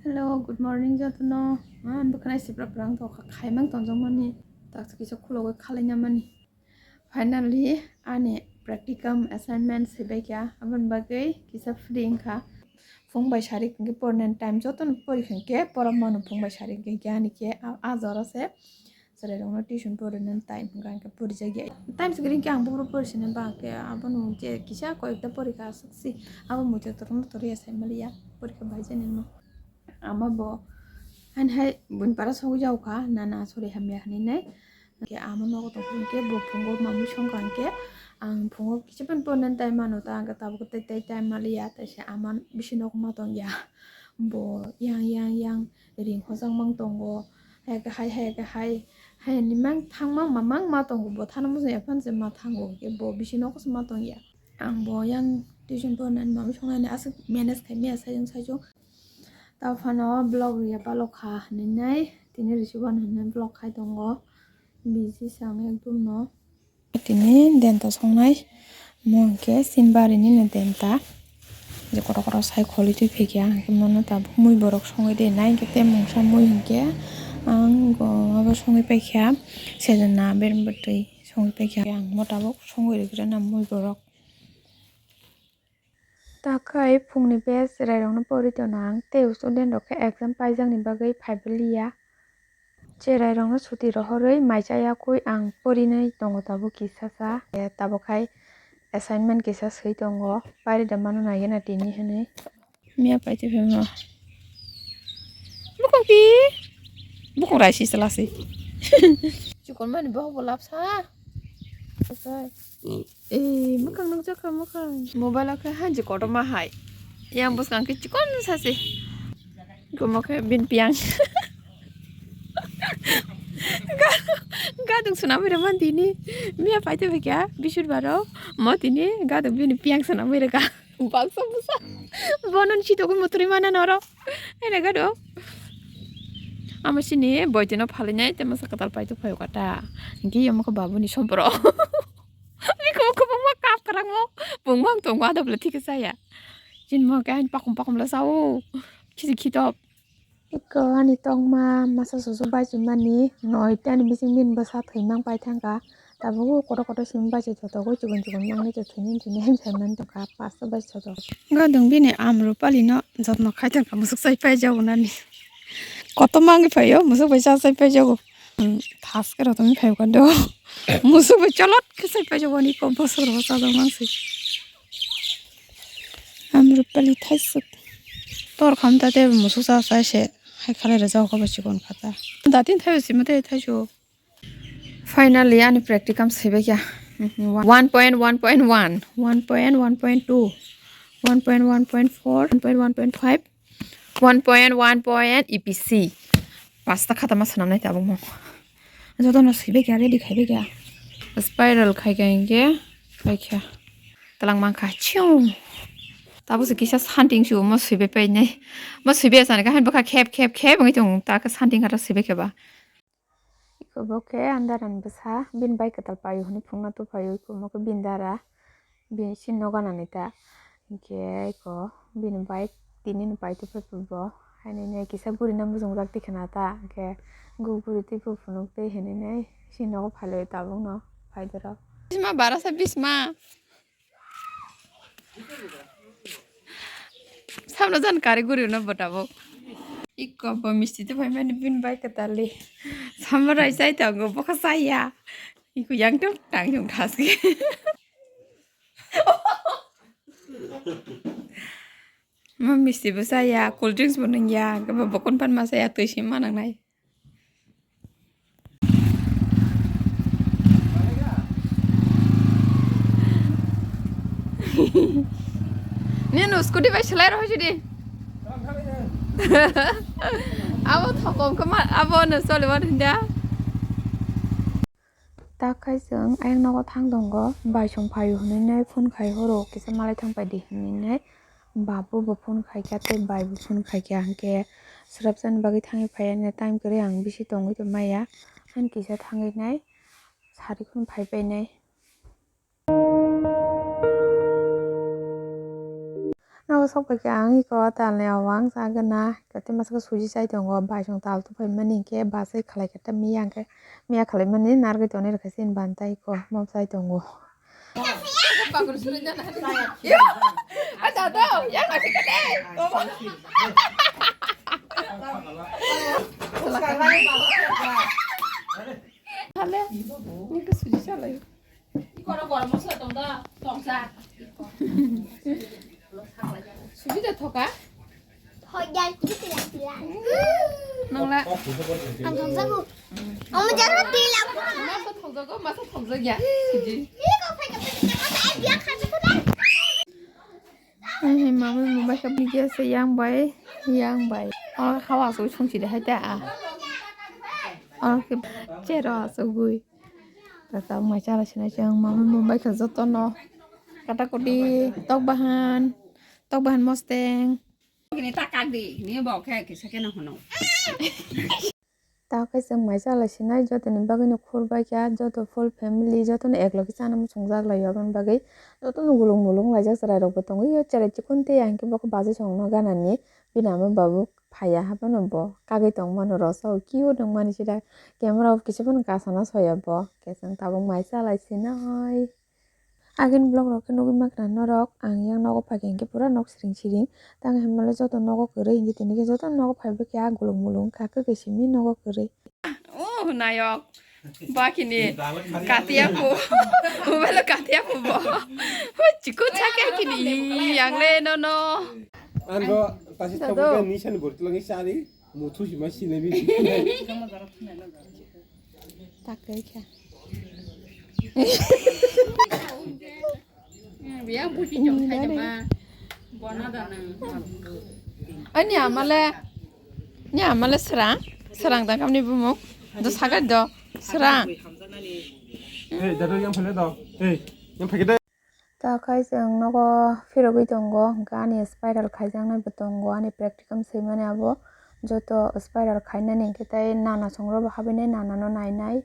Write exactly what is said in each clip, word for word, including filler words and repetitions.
Hello, good morning jotono. Ang bwkhwnai sipra phrang tongkha, khaimang tongjak mani. Taksa kisa khulogwi khalaina mani. Finally, ani practicum assignment swibaikha, aboni bagwi kisa free wngkha. Phung bai sari hwnkhe pornani time, jotono pori hwnkhe pora mano phung bai sari hwnkhe ani khe a, a jora se. Chwrairokno tuition porinani time hwnkha hwnkhe porijak ya. Time se kwrwi hwnkhe ang buphuru porisinai ba hwnkhe abono je kisa koyekta porikha aswk si abo muitu torokno toriya saimaliya porikha bai jani no. Ama bo haini hai buini para sogwi jao kha nana sori hamya hinwi nai. Hwnkhe ama nogo tongkha hwnkhe bo phungo mamwi songkha hwnkhe ang phungo kisa phano porinani time mano ta hwnkhe tabuk tei tei time maliya taisa ama bisi nogo ma tongya. Bo yang yang yang ring hojak mang tongo. Hai khe hai, hai khe hai, hai ni mang thang mang ma, mang ma tongo, bo thana bujung ya phano se ma thango, hwnkhe bo bisi nogo se ma tongya. Ang bo yang tuition pornani mamwi songnani aswk manage khai maya sajwng sajwng. Tao phano vlog rwya balok kha hinwi nai, tini rwsibano hinwi vlog khai tongo, busy se ang ekdom no. Tini denta songnai, omo hwnkhe chini barini no denta. Je kotor kotor sai kholi twi phaikha, hwnkhe mono tabuk mui borok songwi de nai, hwnkhe tei mungsa mui hwnkhe ang go abo songwi paikha, sejonna berem bwtwi songwi paikha, ang mo tabuk songwi rwgwrana mui borok. Takhai phungni best chwrairokno pori tono ang, tei student rok khe exam paijakni bagwi phaibai liya. Chwrairokno suti rohorwi mai chayakwi ang porinai tongo tabuk kisasa. Eh, tabuk hai assignment kisa swi tongo, pairida mano naigena tini hinwi. Miya paitwi phaima. Bukung pi. Bukung raisi chalasi. Chikon mani bohok bo lapsa. Eh, mwkhang nukjakha mwkhang. Mobile o khe hanji kotorma hai. Yang bwskang khe chikon sasi. Komo khe bin piang. Gadung swnamwi rwma tini. Miya paitwi phaikha bisur baro. Mo tini gadung bini piang swnamwi rwkha. Baksa busa. Bono sitokwi mutri mana noro. Hai rega do. Ama sini boitino phalinai tei masa kwtal paito phaio kata. Hingke yamo khe babuni sompro. Biko kubungma kap kwrangmo. Bungma ang tongo adabla thikhe saya. Jinmo khe ang pakum pakum la sao. Khisi khitop. Eko ani tongma masa soso bachimani noitani bising bini bwsa thwimang paithangkha. Tabuk kotor kotor simi bachai thothogwi chikon chikon mangni twi thwini thwini hem saimani tongkha pasta bachai thothok. Gadung bini amrupalino jotno khaithangkha musuk chai paijago nani. Kotor mangwi phaio musuk bai cha chai paijago. Thaske rotoni phaio kado. Musuk bai cholot khe chai paijago ani kom bosor bo chajak mangsi. Amrupali thaisuk. Tor khamta tei musuk sa sai se hai khalai rwjak kha ba chikon khata. Datin thaibo sima tei thaisu. Finally ani practicum swibaikha. One point one point one, one point one point two, one point one point four, one point one point five, one point one point E P C. Pasta khata ma swnamnai tabukmo. Jotono swibaikha, ready khaibaikha. Spiral khaikha hinkhe phaikha. Twlang mankha, chiu. Tabukse kisa santing su, mo swibai painai. Mo swibai asani khe, bwkha khep, khep, khep wngwi tongo. Ta khe santing kha ta swibai khe ba. Iko bo khe andaran bwsa, bini bai kwtal paio hwnwi phungna tuphaio, iko mo khe bini dara. Bini sini nogo nani ta. Hinkhe iko bini bai tinini pai tuphai bo. Hainini kisa gurina mujungjak tikhe na ta. Hinkhe guguri tei buphunuk tei hinini sini nogo phailai tabukno phaidoro. Bisma barasa bisma. Samno jan kari guri no botabo. Iko bo misti to pai mani bin bai katali. Samra chai ta go bokha chaya. Iko yang tung tang yung thaske. Ma misti bo chaya, cold drinks bo nungya, gaba bokon pan ma chaya, twi sim ma nangnai. Nino scooty bai selai rohoi jodi. Abo thokom khe ma, abo no choli wan hinda. Tak khai chwng ayang nogo thang tongo, bai song phaio hinwi nai phone khai horo kisa malai thang pai di hinwi nai. Babu bo phone khaikha tei bai bo phone khaikha, hinkhe swrapjani bagwi thangwi phaiya, time kwrwi ang bisi tongwi tongmaya, ani kisa thangwi nai sari khun phai painai. Nogo sok bai khe ang iko talni o ang chagwna, khe tei masa khe suji chai tongo, bai song tal tuphai mani hinkhe bachai khlai khe ta miya hinkhe, miya khlai mani narwgwi tonwi rwkha chini banta iko mo chai tongo. Yo, ada tuh, yang masih gede. Hale, ini ke suji salai. Suji da thoka? Nangla. Ang thokjago. Omo jaro twi lang. Masa thokjago, masa thokjak ya. Suji. Ini kok pakai pakai masa eh biar kan sudah. Mama mama khe video se yang bai, yang bai. Oh, hawa so chungsi de hai ta. Oh, ke chero so gui. Tata mai chala sinai chang mama mama khe joto no. Kata koti tok bahan, tok bahan mosteng. Ini tak kak di, ini bok khe kisa kena hono. Ta khe chwng mai chala sinai jotoni bagwino khur bai kha, joto full family jotono eklogi chana muchungjak lai aboni bagwi jotono gulung mulung laijak chwrairokbo tongo. Yo cherai chikon tei ang khe bokhe bachai songno ganani bini ama babu phaiya haphano bo kagwi tongmano rosao cute wngmani sida camera o kisa phano kasana soya bo khe chwng tabuk mai chala sinai. Agini vlog rok khe nugwi mankha norok, ang yang nogo phaikha hinkhe pura nok siring siring. Tang hinmale joto nogo kwrwi hinkhe tini khe joto nogo phaibai khe ah gulung mulung wngkha, kwkwi simi nogo kwrwi. Oh, nayok. Bakini. Katia pu. Mobile katia pu bo. Hoi, chikon chakya kini. Yang le no no. Ando, tasi Dado. Tabu kan nisan bortlang sari. Muthu si ma sinai bi. Tak kai kha. Biya buji jong khai jama. Bona da nang. Ani amale. Ni amale serang. Serang da kamni bumuk. Do sagat do. Serang. Eh, dado yang phale do. Eh, yang phage de. Ta khai chwng nogo phirogwi tongo, hwnkhe ani spiral khaijaknai bo tongo, ani practicum swimani abo joto spiral khainani, hwnkhe tei nana songrobo habinai, nanano nainai,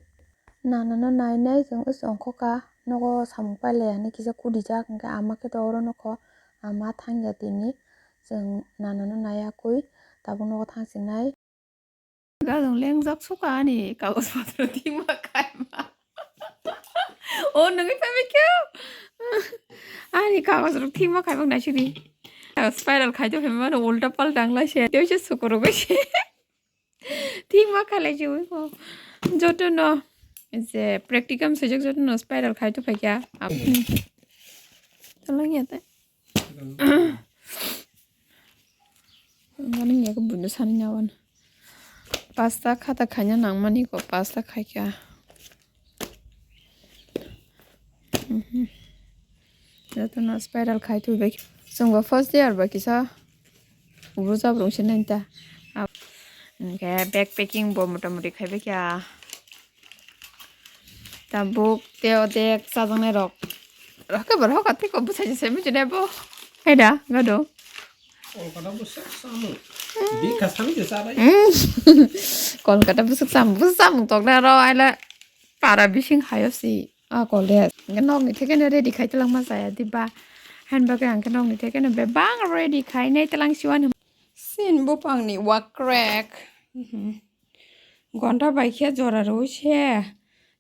nanano nainai chwng ongkhoka nogo samung pailaiya hinwi kisa kudijak, hwnkhe ama khe to oro nokho ama thangya tini, chwng nanano naiya kwi tabuk nogo thangsinai. Gadong lengjak suka ani kagoj potro thima khaima. O nungwi phaimai khe ani kagoj rok thima khaima naisidi. Spiral khai to phaimano ulta palta wngla se. Tei se sukurugwi se. Thima khalai se ui ko. Joto no je practicum sejak joto no spiral khai to phaikya. Tolong ya te. Ani ya buino sani nawan. Pasta khata khaina nangmani ko pasta khaikha. Mhm. Jotono spiral khai twi bai. Chwngbo first year ba kisa. Ubro jabrong se nai ta. Hwnkhe bag packing bo mota moti khai bai kha. Tabuk tei odek chajaknai rok. Rok khe borok hokat tei kok bwsai se michinai bo. Hai da, gado. Kolkata bwswk samung. Bikha sami se chabai. Mm. Kolkata bwswk samung, bwswk samung toknai ro aila para bising hayo si. A college. Hwnkhe nokni thekeno ready khai twlangma chaya diba. Hain bagwi ang khe nokni thekeno bebak ready khainai twlang siwani. Sin bupangni wakrek. Mhm. Gonta bai khe jora rwi se.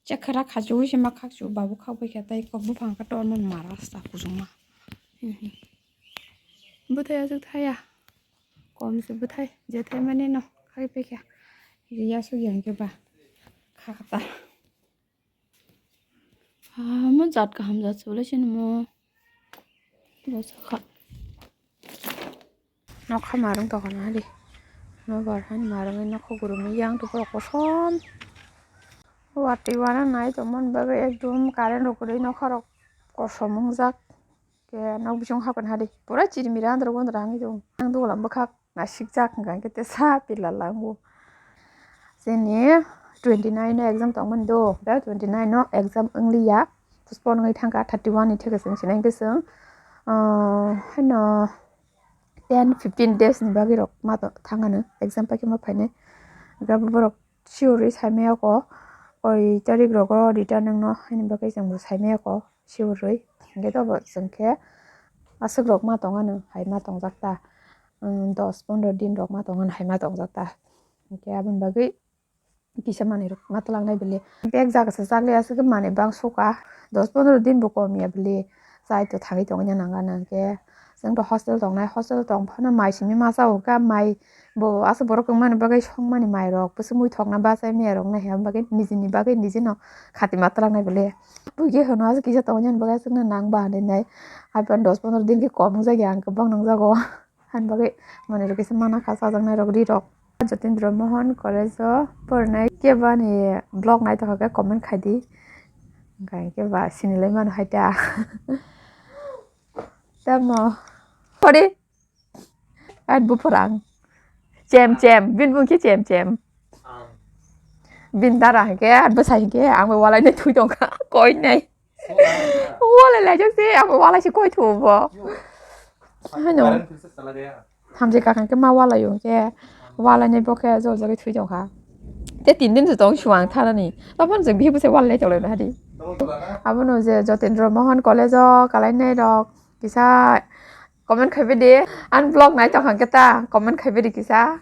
Chekhara khachiui se ma khakchu babu khak bai khe tei kok buphang khe tormani mara sta kuchukma. Mhm. Bwthai aswk thaya. Kom se bwthai. Je thai mani no khai pai kha. Yasuk yang khe ba. Khakta. Ah, mo jat kaham jat se bole sini mo. Bo sakha. Nokha marung tokon hari. No bar han marung nokha gurung yang tu pura kosom. Wati wana nai to mon bagai ekdom current rok guri nokha rok kosom wngjak. Ke nok bising hakon hari. Pura chirmira andro gondra hangi dong. Ang dogolam bwkhak. Nasikjak hwnkha hwnkhe tesa pila lango. Chini twenty nine no exam tongmani do, da twenty nine no exam wngliya, postpone wngwi thangkha, thirty one ni theke chwng sinai hwnkhe chwng, ah, haino ten fifteen days ni bagwi rok ma thangano exam paikhe ma phainai. Hwnkhe borok sure wi saimaya kho, koi tarik rogo return wngno haini bagwi chwngbo saimaya kho sure wi. Hwnkhe tobo chwngkhe, Aswk rok ma tong ano hai ma tongjak ta. Dos pondro din rok ma tong ano hai ma tongjak ta. Hwnkhe aboni bagwi kisa manwi rok ma twlangnai bele. Bek jaga se chakli aswk manwi bang suka. Dos pondro din bo kom ya bele. Chai to thangwi tongwi nang nang hwnkhe. Chwng to hostel tongnai, hostel tong phano mai simi ma chao kha, mai bo aswk borok wngmani bagwi songmani mai rok bwswk mui thokna bachai maya rok nai hwnba bagwi nijini bagwi nijino khati ma twlangnai bele. Buikhe hwno aswk kisa tongwi nang bagwi aswk no nang ba hinwi nai. Haphano dos pondro din khe kom wngjakya ang kwbang nangjago. Ani bagwi manwi rok kisa mana kha chajaknai rok ri rok. Jatindra Mohan College o porinai kebo ani vlog nai tongkha khe comment khai di. Hwnkha hwnkhe ba sinilai mano hai ta. Tamo. Pori. At buphurang. Chem chem. Bin bung khe chem chem. Bin dara hwnkhe at bwsai hwnkhe ang bai walai nai thui tongkha. Koi nai. Walai lai jok se, ang walai se koi thu bo. Hano. Hamje kakan ke ma walai yo ke. Walai ne bo ke jol jol thui jok ha. Te tin din se tong suang thana ni. Lapan jeng bi bu se walai tolai na di. Abono je Jatindra Mohan College o kalai nai rok. Kisa comment khai bidi. An vlog nai tong hang ke ta comment khai bidi kisa.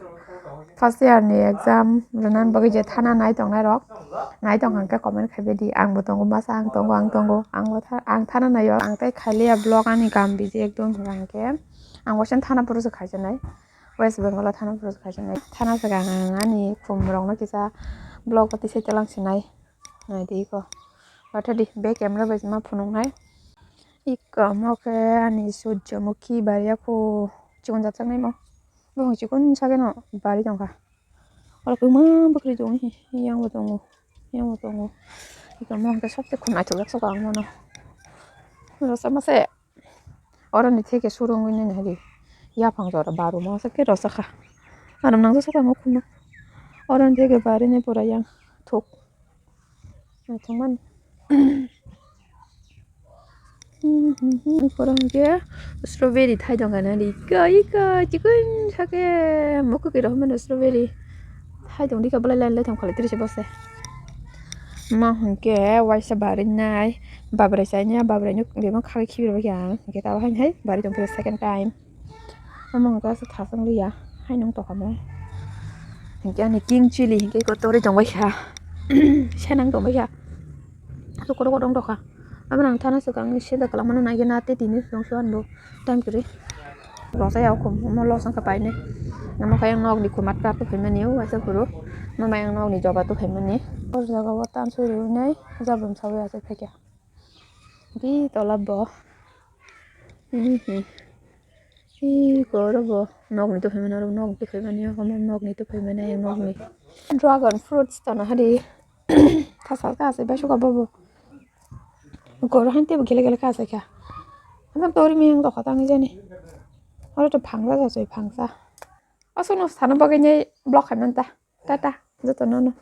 First year ni exam rwna bagwi je thana nai tongnai rok, nai tong hwnkhe comment khai bidi, ang bo tongo masa, ang tongo, ang tongo, ang bo tha-, ang thana naio, ang tei khailiya vlog ani kam busy ekdom hwnkhe ang waisa thana phuru se khaijaknai, West Bengal o thana phuru se khaijaknai, thana swkang ang ani khum rokno kisa vlog o tisai twlang sinai. Naidi iko. Watha di, be camera bai ma phunuk nai. Iko omo khe ani Surjamukhi bari yakho chikon jatjak nai mo. Bo chikon sa khe no bari tongkha. Oro kwma bwkhri tongo, yang bo tongo, yang bo tongo. Iko omo khe sobse khum naithok jak sokha ang mano. Rasa mase. Oroni theke surungwi nini hadi. Yaphang jora baru ma sakhe rosakha. Aram nang saka mo khumna. Oroni theke barini pura yang thuk. Naithok man. Pura hwnkhe strawberry thai tongkha nadi. Ika, ika, chikon sake. Mokhe khe rohor mano strawberry. Hai tong dikha belai line lai tong khalai tiri se bose. Ma hwnkhe waisa bari nai babrai sai nya babrai no bebak kha khibi rwbaikha ang hwnkhe tabo haini hai bari tong phiro second time. Omo hwnkhe aswk thasang liya hai nung tongkha mo hwnkhe ani king chili hwnkhe kotori tongbaikha senang tongbaikha aswk kotor kotor wng tongkha. Abo nang thana swkang sida kwlangmano naikhe na tei tini swkang se anbo time kwrwi. Rosai ya khum omo losong khe painai. Omo khe yang nokni khum atka tu phaimani o waisa phuru. Omo yang nokni joba tu phaimani. O jaga o tanswi rwnai jabon sawi aswk phaikha. Bi tola bo. Ih koro bo nokni tu phaimani oro nokni tu phaimani omo nokni tu phaimani yang nokni. Dragon fruits tono hari. Thasa ka aswk bai suka bobo. Goro han tebo gele gele ka asai kha. Ama tori miyang tokha tangwi jani. Oro to phangsa jasoi phangsa. Aswkno sana bagwi nai block khai manta. Tata jotono no.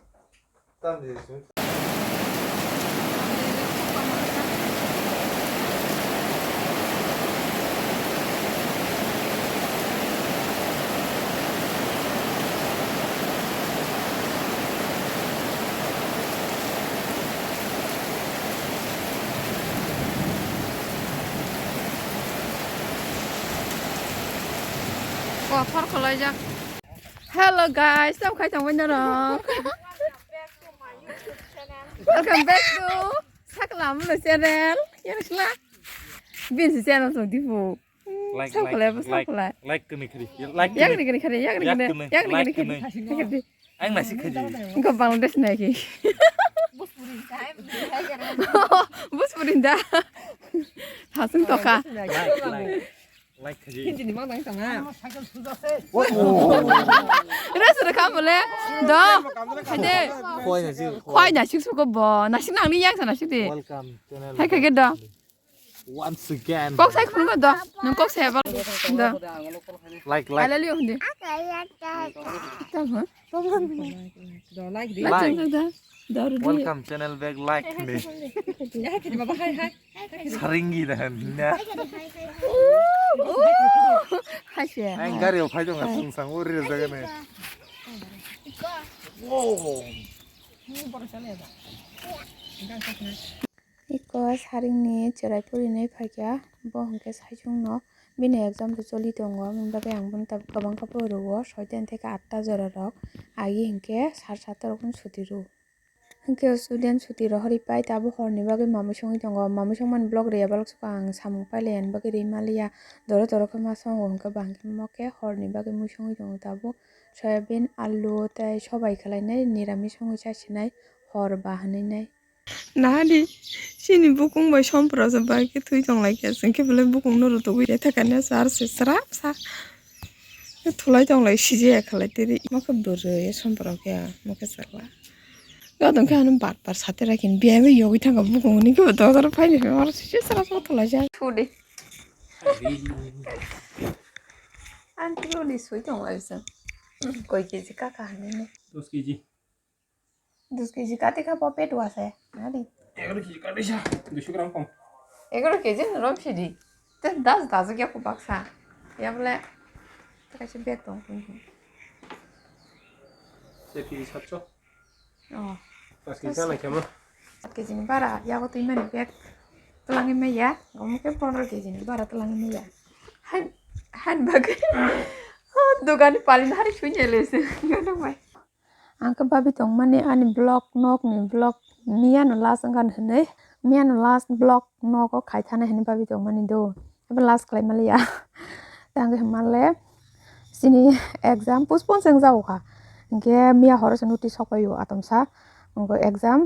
Kotor khwlaijak. Hello guys, tamo khai tongmani norok. Welcome back to Sakla Amlo channel. Yang sila. Bin si channel tong dibu. Like, Sakla, like, sakla. Like kene khari. Like kene. Yang ni kene khari, yang ni kene, yang ni kene khari. Ang nasi khaji. Engko Bangladesh nai ki. Bus purinda. Hasung toka. Like, like. Like khaji. Hindi ni mang tang tang ha. Rasa rekam boleh. Do. Hade. Khoi na sik. Khoi na sik suko bo. Nasik nang ni yang sana sik de. Welcome channel. Hai kage do. Once again. Kok sai khunu do. Nang kok sai bal. Do. Like, like. Alali hindi. Tam ha. Like. Like. Welcome channel back like ni. Saringi dah na. Hai se. Ang gari o phai dong asung sang uri re jaga ne. Wow. Iko saringni cherai purinai phaikha, bo hwnkhe saichungno Bini exam bo choli tongo, aboni bagwi ang bono tabuk kwbang khe phuru rwo, soita theke atta jora rok, agi hinkhe sar satta rok phano suti rwo. Hinkhe student suti rohorwi pai tabuk horni bagwi mamui songwi tongo, mamui songmani vlog rwya balok sukha ang samung pailaiya ni bagwi rwi manliya, doro doro khe ma songo hinkhe bo hinkhe mo khe horni bagwi mui songwi tongo tabuk, soyabin, alu tei sobai khlainai, niramis songwi chasinai, hor ba hinwi nai. Nahadi, chini bukung bai sompra se bai khe thwi tong lai khe, chwng khe belai bukung no rutugwi le thakani asa, aro se srap sa. Thulai tong lai, sijaya khalai tiri. Mo khe bwrwi sompra khe, mo khe chwla. Gadon khe ano bar bar sate rakhin, biyai bai yogwi thangkha bukung ni khe bo dodor phai ni aro sijaya srap sa thulai ja. Thudi. Ang kilo ni sui tong lai sa. Koi keji kaka hani ne. Dos keji. Dos keji kati kha po petu ase, nari. Egaroh keji kati sa, duiso gram kom. Egaroh keji no rom sidi. Te das das ya ko baksa. Ya bole. Te kaisa bag tong kun kun. Se keji satso. Oh. Pas keji sana kemo. Sat keji ni bara, ya ko tui mani bag. Tulangi me ya, gomo ke pondro keji ni bara tulangi me ya. Han, han bag. Oh, dogani palin hari sunya lese. Ngono mai. Ang khe babi tongmani ani vlog, nokni vlog miyano last wngkha hinwi, miyano last vlog nogo khai thana hinwi babi tongmani do, abo last khlai manliya. Tei ang khe hinmale chini exam postpone se wngjago kha, hinkhe miya horo se notice sokpaio atomsa, wngkha exam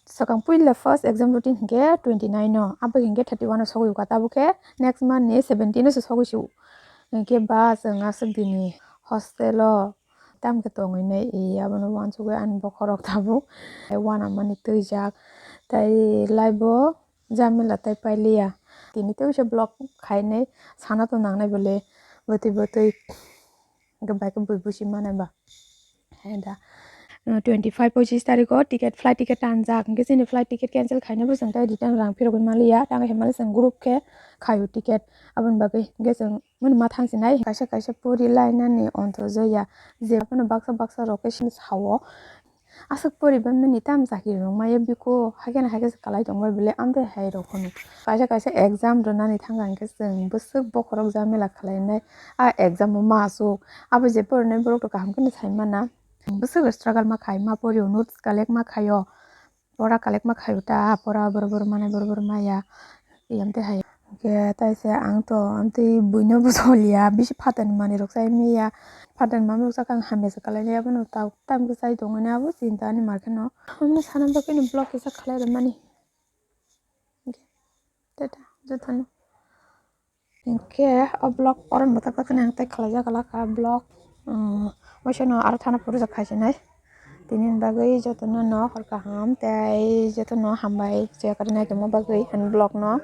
swkang puila first exam routine hinkhe twenty nine o, abo hinkhe thirty one o sogwi kha, tabukhe next month ni seventeen o se sogwi si o, hinkhe ba chwng aswk dini hostel o. Tamo khe tongwi nai, e, abono uansugwi ani bokhorok tabuk, e, uanamani twijak, tei life-o jamila tei pailiya. Tini teisa vlog khainai sana to nangnai bole, bwtwi bwtwi hwnkhe bai khe bui busi manai ba. Hai da. Twenty five pochis tarikho ticket, flight ticket tanjak, hwnkhe chini flight ticket cancel khainai bo chwng tei return rang phirogwi manliya, tamo hinmale chwng group khe khaio ticket, aboni bagwi hwnkhe chwng. Mani ma thang sinai kaisa kaisa pori lainani onto joya je abono baksa baksa rok khe sini sao. Aswk pori bai mani tam chakri rok maya biko haikhe no haikhe se kwlai tong bai bole amtwi hai rok hwnwi. Kaisa kaisa exam rwnani thang kha hinkhe chwng bwswk bokhorok jamila khlainai. A exam o ma aswk abo je porinai borok rok kaham kheno sai mana. Bwswk struggle ma khai ma porio notes collect ma khaio. Pora collect ma khaio ta, pora bor bor manai bor bor maya. Iyam twi hai. Hwnkhe taisa ang to amtwi buino bo soliya, bisi phatarni manwi rok chai manya. Phatarni manwi rok chakha ang hamya se kalainai, abono ta-, time khe chai tongmani abo chinta ani mar kheno. Omo sana bagwino vlog kisa khlai rwmani. Hwnkhe tata jotono. Hinkhe o vlog oro mwthak khe ang tei khlaijak glak kha vlog, um, waisa no aro thana phuru rok khai sinai. Tini ni bagwi jotono no hor kaham tei jotono hambai chaya kwrwi naitongma bagwi ani vlog no.